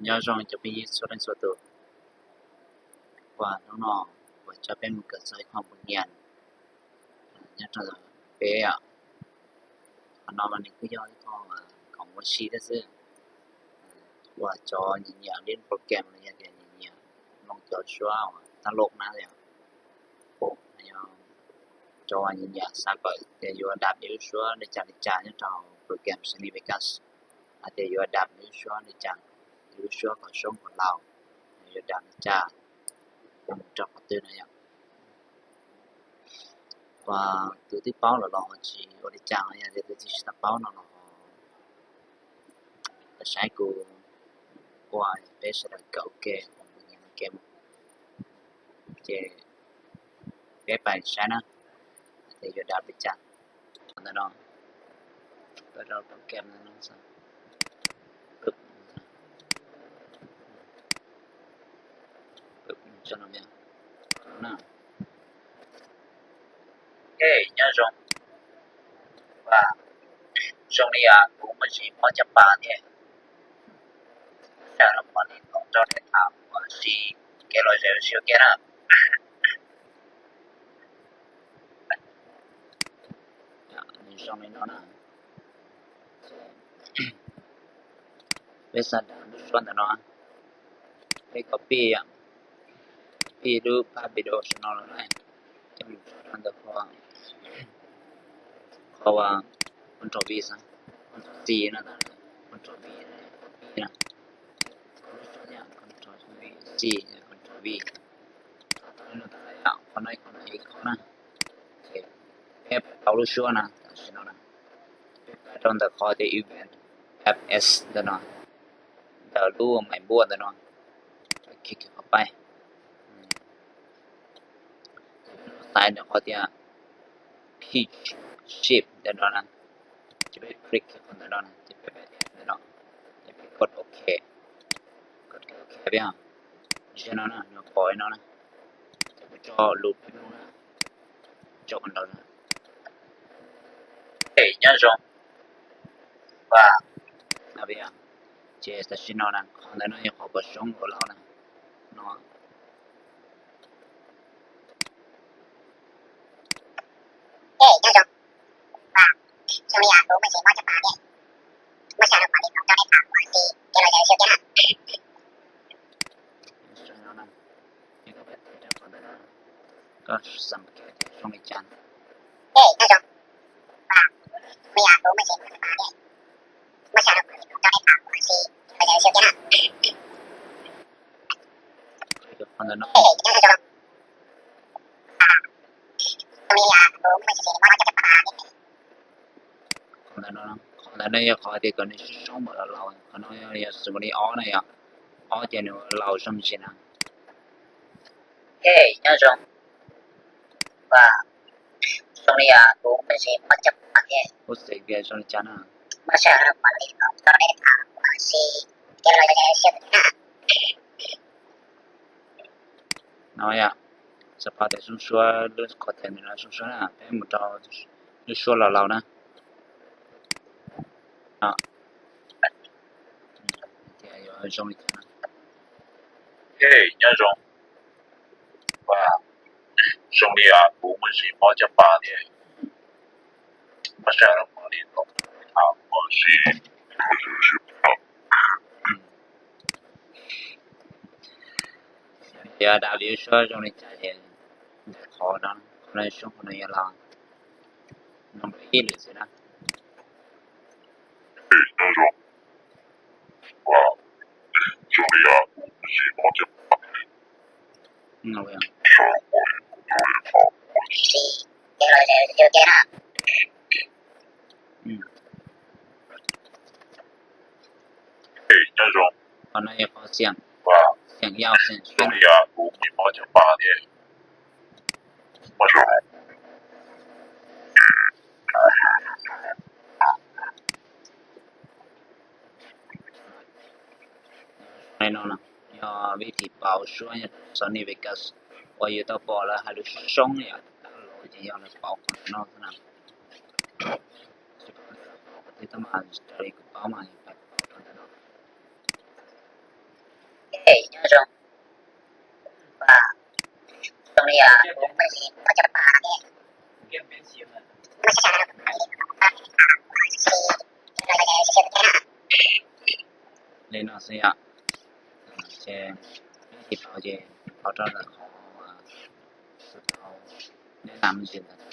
Nyob zoo cov phooj ywg txhua leej txhua tus, uas hnub no kuv coj peb mus kawm txog ib qho npus nyias nyob rau ntawm peb os. Qhov no mas nws kuj yog ib qho khoom ua si thiab xwb, uas cov nyiam nyiam li program los yog tias nyiam nyiam mloog cov suab uas taj loj na, yog cov uas nyiam nyiam xav kom tias yuav adapt lub suab li cas li cas nyob rau program Sony Vegas, hais tias yuav adapt lub suab li cas, lub suab kom zoo kom laus, yuav adapt li cas, mus rau qhov twg no yom. Uas tus twb paub los los tsis ua li cas, yog tias tus twb tsis tau paub no los saib kuv ua peb sawv daws kawm ua ke, ua nyias ua ke mus, ces peb pais saib na, tias yuav adapt li cas. Qhov ntawm no, peb rau program no, nyob zoo, zoo li kuv muaj ntsis mob caj pas thiab, sawv daws mam li los rau nej tham ua si kev lom zem ua si ua ke na. Nws zoo li no na, peb xav adapt lub suab ntawm no, peb copy, copy lub pab video saum no los na, coj mus tso rau ntawm qhov, qhov uas Control V xwb, Control C no, Control V, copy na, lub suab yom, Control C, Control V. Tau li no tas lawm yom, qhov no, qhov no ib qho na, ces peb pais tau lub suab na tam sim no na, peb pais rau ntawm qhov tias Event F S ntawm no, ntawm lub maim npuaj ntawm no, peb click qhov pais, ces peb los xaiv ntawm qhov tias Pitch Shift ntawm no na, ces peb click qhov ntawm no na, ces peb pais ntawm no, ces peb kos OK, kos OK peb, tam sim no na nws pom li no na, ces kuv tso lus peb mloog na, tso qhov ntawd na. Nyob zoo, ces tam sim no na qhov ntawm no yog qhov kom zoo kom laus na, no. Koj xam tias zoo li cas. Qhov ntawm no, qhov ntawm no, qhov ntawm no yog qhov tias kom nws soob soob npaum laus laus, qhov no yog xws li ob na yom, ob ces nws laus zoo ntsis na. Nyob zoo, zoo li kuv muaj ntsis mob caj pas thiab, ua xeem tias zoo li cas na. No yom, xav paub tias zoo suab lub qhov tias nws no zoo suab na, peb mus rau lub suab laus laus na. Tias yuav zoo li cas na. Nyob zoo, zoo li kuv muaj ntsis mob caj pas thiab, muab sawv los mus li no, ua si. Yog dav li lub suab zoo li cas es ntawm qhov no, qhov no zoo, qhov no yog los no ib lwm xwb na. Qhov no yog qhov xeem, xeem yau xeem suab. Li no yog vib thim pauv suab nyob rau Sony Vegas uas yus tau pom lawv hais lus soob li os, tab los ces yog lawv pauv qhov ntawm no xwb na. Tsis paub tias lawv pauv qhov twg tab mas raws li kuv paub mas yus pais pauv rau ntawm no. Nyob zoo, zoo li kuv muaj ib pob caj pas ne. Li no xwb yom. Ces leej twg tau ces thov rau lawm qhov, tau, neb lam ntsis ntawd.